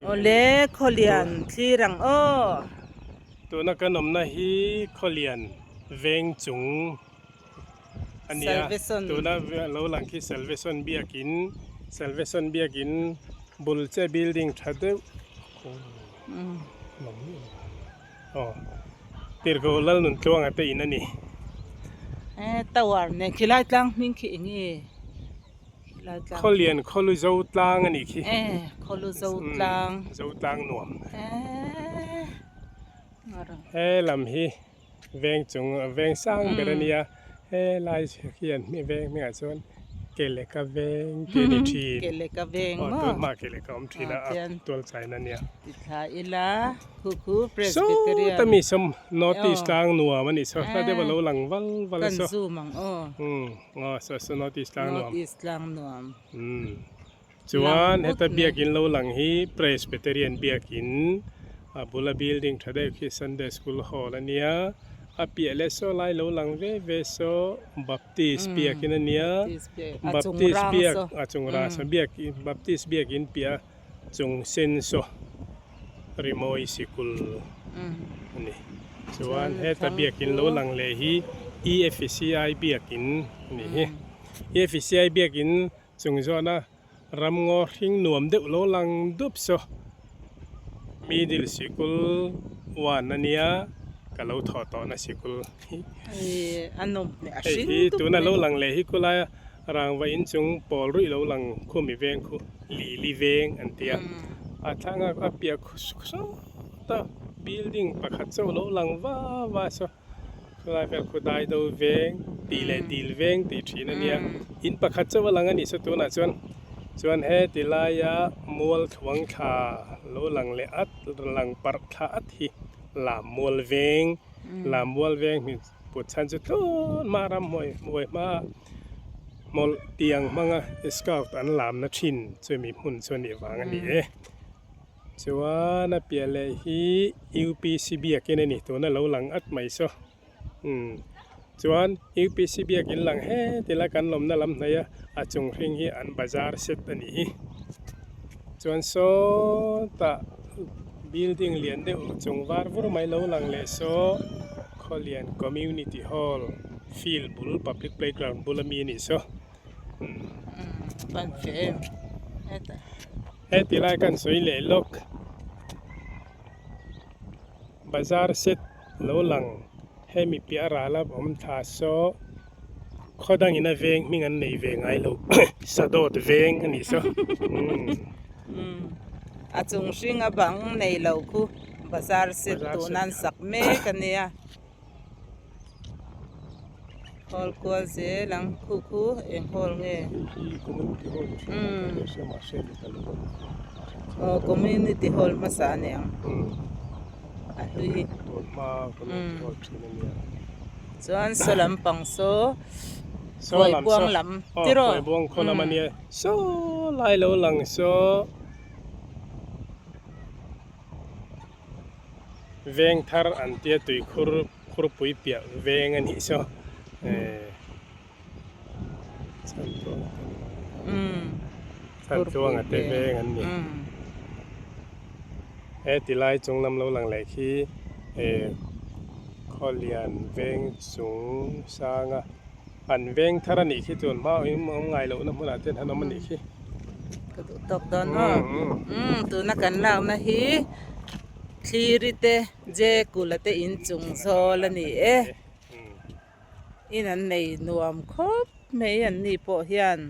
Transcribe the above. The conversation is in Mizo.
Awle Khawlian thlir ang aw. Tuna kan awmna hi Khawlian veng chung a nia. Tuna lo lang khi Salvation biakin, Salvation biakin bul che building tha deuh aw Tirhkoh Lalnuntluanga te in a ni. Tower nen khilai tlang hming khi eng nge? Khawlian khawlu zo tlang a nih khi. Khawlu zo tlang. Zo tlang nuam. He lam hi veng chung veng sang ber a nia. He lai hian veng hmingah chuan Keleka veng tih a ni thin. Keleka veng maw? Aw tunhma Keleka awm thin a a tual chaina a nia. Tithla ila khu khu Presbyterian. Saw ta mi sawm North East tlang nuam a nih saw hla deuh a lo lang val val a saw. Kan zoom ang aw. Aw saw saw North East tlang nuam. North East tlang nuam. Umm chuan heta biakin lo lang hi Presbyterian biakin a bula building tha deuh khi Sunday School hall a nia a piah leh saw lai lo lang ve ve saw Baptist biakin a nia Baptist biak a chung rang saw biakin Baptist biakin piah chung sen saw rimawi sikul a ni. Chuan heta biakin lo lang leh hi EFCI biakin a ni hi. EFCI biakin chung zawna ramngaw hring nuam deuh lo lang dup saw middle sikul one a nia ka lo thawh tawhna sikul hi. Hei hi tuna lo lang leh hi khulai Rangva inchung pawl ruih lo lang khumi veng khu Lili veng an ti a, a thlanga a piah sawta building pakhat chauh lo lang va va saw khulai vel khu Daido veng tih leh Dil veng tih thin a nia, in pakhat chauh a lang a nih saw tunah chuan chuan heti laia mual thluang thla lo lang leh at lang parh thla at hi Lammual veng Lammual veng hming. Put chhan chu tlun hma ram hmuai hmuai hma hmawlh tiang hmanga scout an lamna thin chumi hmun chu a nih vang a ni e. Chuan a piah leh hi UPC biakin a ni tuna lo lang at mai saw umm chuan UPC biakin lang heti lai kan lawmna lam hnaih a a chung hring hi an bazar set a nih hi. Chuan sawtah building lian deuh chung var vur mai lo lang leh saw Khawlian Community Hall field bul public playground bul ami a nih saw heti lai kan sawi leh lawk bazar set lo lang hemi piah ral a awm thla saw khaw dangin a veng hming an nei ve ngai lo sadawt veng a nih saw a chung hring a bang nei lo khu bazar set tun an sak mek a nia hall kual zel ang khu khu eng hall nge aw community hall hmasa a ni ang a hlui chuan saw lampang saw Phuaibuang lam tiraw Phuaibuang khaw lam a nia saw lai lo lang saw veng thar an tia tui khur khurpui piah veng a nih saw eh Chantluanga te veng an ni. He ti lai chung lam lo lang leh khi eh Khawlian veng chung sanga an veng thar a nih khi chuan hma awm awm ngai lohna hmunah te an awm a nih khi. Ka duh tawk dawn maw? Umm tuna kan lakna hi Thliri te Jekula te inchung zawl a ni e. In an nei nuam khawp mai an ni pawh hian.